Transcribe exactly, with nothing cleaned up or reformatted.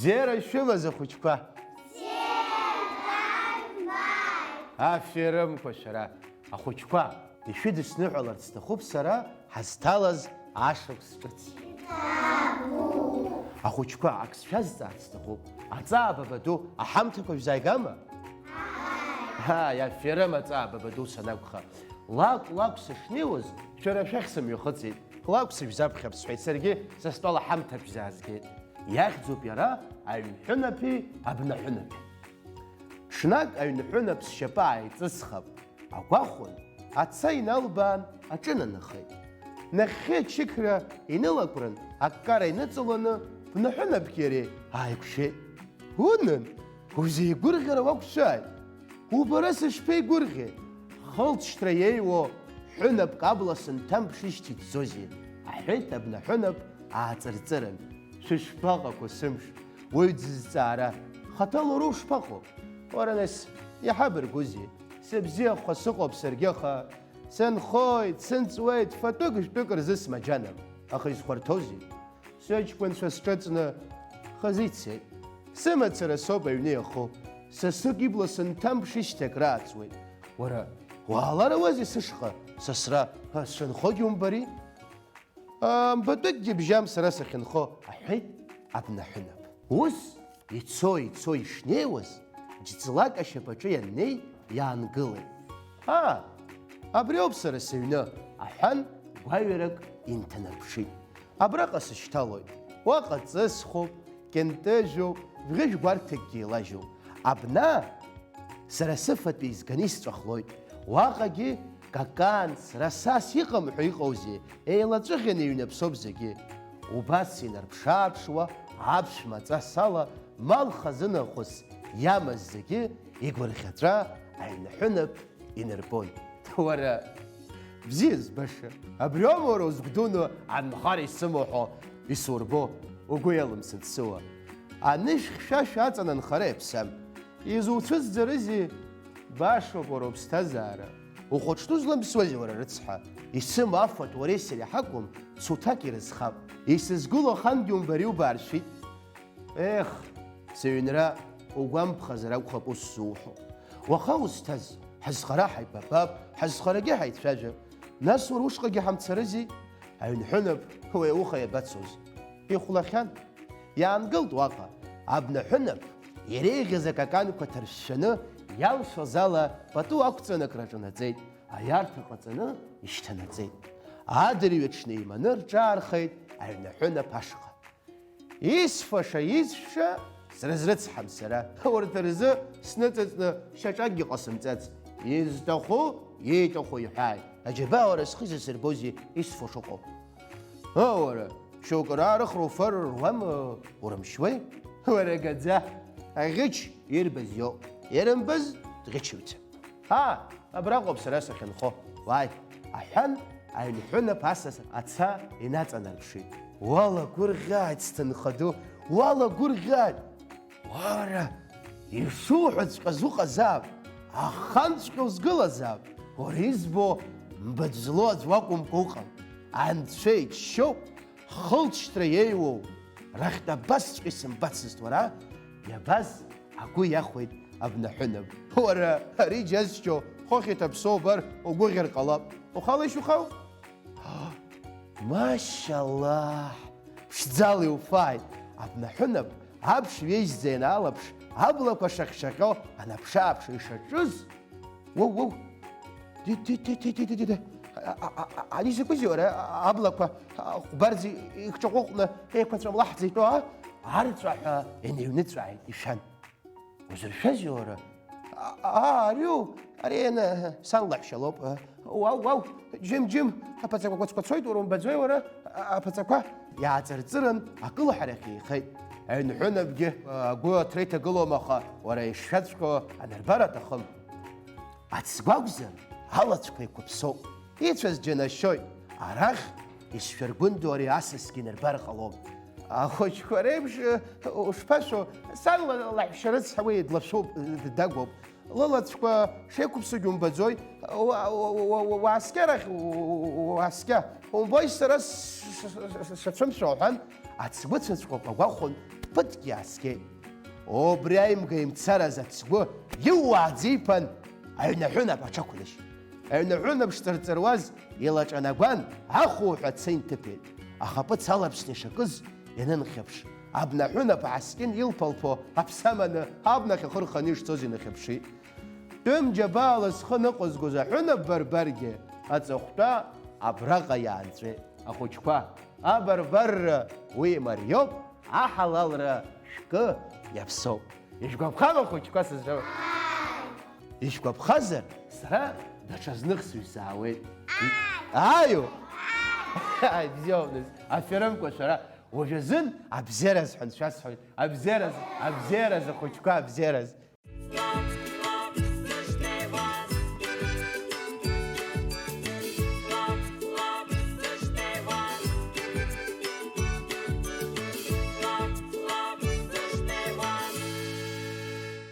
Бзиара шәымаз, ахәыҷқәа! Аферымқәа шәара, ахәыҷқәа, ишәыдысныҳәаларц сҭахуп сара ҳазҭалаз ашықәс ҿыц. Ахәыҷқәа, ак сшәазҵаарц сҭахуп. Аҵаа бабаду, аҳамҭақәа шәзааигама? Ааи, аферым аҵаа бабаду санакәха. Лакә-лакә сышнеиуаз, шәара шәахь сымҩахыҵит. Лакә сышәзаԥхьап сҳәеит, саргьы са стәала ҳамҭак шәзаазгеит. Иахьӡуп иара аҩнҳәынаԥи абнаҳәынаԥи. Ҽнак аҩнҳәынаԥ сшьапы ааиҵысхып, агәахәын, аца иналбаан аҿынанахеит. Нахьхьи ачықьра инылакәрын, аккара иныҵаланы бнаҳәынаԥки иареи ааиқәшәеит. Унан, узеигәырӷьара уақәшәааит! Убара сышԥеигәырӷьеи? Хылҵшьҭра иеиуоу ҳәынаԥк абла сынҭамԥшишьҭ иҭӡозеи? Аҳәеит абнаҳәынаԥ ааҵырҵырын. Шәышԥаҟақәоу, сымш? Уаҩ дзызҵаара, хаҭала уара ушԥаҟоу? Уара нас, иҳабаргәузеи? Сыбзиахәха сыҟоуп саргьы, аха сынхоит, сынҵуеит, фатәык-жәтәык рзы смаџьанам, аха изхәарҭоузеи? Сыҷкәынцәа сҿыҵны хазы ицеит. Сымацара соуп аҩны иаху. Сасык ибла сынҭамԥшишьҭ акрааҵуеит. Уара, уааларауазеи сышҟа, сасра, ҳәа сшынхогьы умбари? Мбатәыкгьы бжьам сара сахьынхо, аҳәеит абнаҳәынаԥ. Ус ицо-ицо ишнеиуаз, џьҵлак ашьапаҿы ианнеи, иаангылеит. Аа, абри ауп сара сыҩны, аҳәан, гәаҩарак инҭанарԥшит. Абраҟа сышьҭалоит. Уаҟа ҵысхуп, кьынтыжәуп, жәӷьыжә гәарҭакгьы еилажьуп. Абна сара сыфатәи изганы исҵәахлоит. Уаҟагьы какан, срасас иҟам ҳәа иҟоузеи, еилаҵәыӷьаны иҩнаԥсоуп зегьы. Убас инарԥшааԥшуа аԥшәма аҵас ала, мал хазына хәыс иамаз зегьы игәырӷьаҵәа аҩнаҳәынаԥ инарбон. Уара, бзиа збаша, абри аума уара узгәдуны анхара исымоу ҳәа исурбо, угәы иалымсын дсыуа. Анышә хьшәашәа аҵан анхара иаԥсам. Изуцәыӡӡарызеи? Башоуп уара уԥсҭазаара. Ухәыҷтәы узлымԥсуазеи уара, рыцҳа? Исымоу афатә уареи сареи ҳакәым, цуҭак ирызхап. Исызгыло ахангьы умбари убааршәит. Ех, сыҩнра, угәамԥхазар акәхап ус зуҳәо. Уаха узҭаз, ҳазхара ҳаибабап, ҳазхарагьы ҳаицәажәап. Нас уара ушҟагьы ҳамцарызеи? Аҩнҳәынаԥ уи ауха иабацоз? Ихәлахьан. Иаангылт уаҟа. Абнаҳәынаԥ иреиӷьыз акаканқәа ҭаршәшәаны, иалшоз ала пату ақәҵаны акраҿынаҵеит, аиарҭа ҟаҵаны ишьҭанаҵеит. Адырҩаҽны еиманы рҿаархеит аҩнаҳәынаԥ ашҟа. Исфаша, исшәша срызрыцҳам сара. Урҭ рзы сныҵыҵны шьаҿакгьы ҟасымҵац. Изҭаху, ииҭаху иҳәааит. Аџьабаа уара схы изасырбозеи исфо шыҟоу? Ыы, уара, шьоукы раарыхра уфар руама, урымшьуеи? Уара гаӡа, аӷьыч ирбаз иоуп, ирымбаз дӷьычҩцәа. Ҳа, абраҟоуп сара сахьынхо, уааи, аҳәан, аҩнҳәынаԥ асас аца инаҵанарԥшит. Уалагәырӷьааит, сҭынха ду, уалагәырӷьааит! Уара, ишуҳәаҵәҟьаз уҟазаап, аханҵәҟьа узгылазаап, уара избо мбатә злоу аӡә уакәымкәа уҟам, анцәа иџьшьоуп, хылҵшьҭра иеиуоу, рахьтә абасҵәҟьа исымбацызт уара, иабаз агәы иахәеит абнаҳәынаԥ. Уара, ари џьазшьо, хыхь иҭаԥсоу убар угәыӷьыр ҟалап. Ухала ишухау? Машьаллаҳ, ԥшӡала иуфааит! Абнаҳәынаԥ аԥш ҩежьӡа ианаалаԥш, аблақәа шахьшаҟьо анаԥшы-ааԥшы ишаҿыз, уоу, уоу! Ди, ди, ди, ди, ди, ди, ди, ди. А, а, а, а, ани закәызеи уара, а, аблақәа, а, хәбарӡа икҿаҟәыҟәны еиқәаҵәа лаҳӡа итәоу, а? Арҵәаҳәа иныҩныҵәааит ишәан. Узыршәазеи уара? А, а, ариу, ари ана, сан лаҳәшьа лоуп, а. Уау, уау, џьым, џьым, аԥаҵақәа қәацқәацоит, уара умбаӡои уара? А, аԥаҵақәа иааҵырҵырын, акылҳарахь еихеит. Аҩнҳәынаԥгьы, а, агәы аҭра иҭагылом, аха уара ишшәаҵәҟьо анырбар аҭахым. Ацгәы акәзар, алацәқәа еиқәыԥсоуп, ицәаз џьанашьоит, арахь исшәыргәындоу ари асасгьы инарбар ҟалом. Ахәыҷқәа реиԥш, ушԥашәо, сан ла-, лаҳәшьа рыцҳа уи длашәуп, дагәоуп. Лылацәқәа шеиқәыԥсоугьы умбаӡои? Уа-, уа-, уа-, уа-, уааскьа арахь, у-, у-, уааскьа. Умбои, сара с-, с-, с-, с-, сацәымшәо, ҳәан, ацгәы цәаҵәҟьақәа гәахәын, ԥыҭк иааскьеит. Убри аимга имцараз ацгәы иууааӡа иԥан, аҩнаҳәынап аҽақәнышьт. Аҩнаҳәынап шҵырҵыруаз илаҿанагәан, ахуҳәа ца инҭыԥеит. Ахаԥыц алаԥшны ишакыз ианынхьыԥш, абнаҳәынап ааскьын илԥалԥо аԥсаманы абнахь ахы рханы ишцоз инахьыԥшит. Тәым џьабаала зхы ныҟәызгоз аҳәынап барбаргьы аҵыхәтәа абраҟа иаанҵәеит. Ахәыҷқәа, абарбарра уи мариоуп, аҳалалра шәкы иаԥсоуп. Ишәгәаԥхама, хәыҷқәа, сызҳәо? Ишәгәаԥхазар, сара даҽазных сышәзаауеит. Ааиу! Ааи, бзиоуп, нас, аферымкәа шәара. Уажәазын абзиараз ҳәа анцәа сҳәоит. Абзиараз, абзиараз, ахәыҷқәа, абзиараз.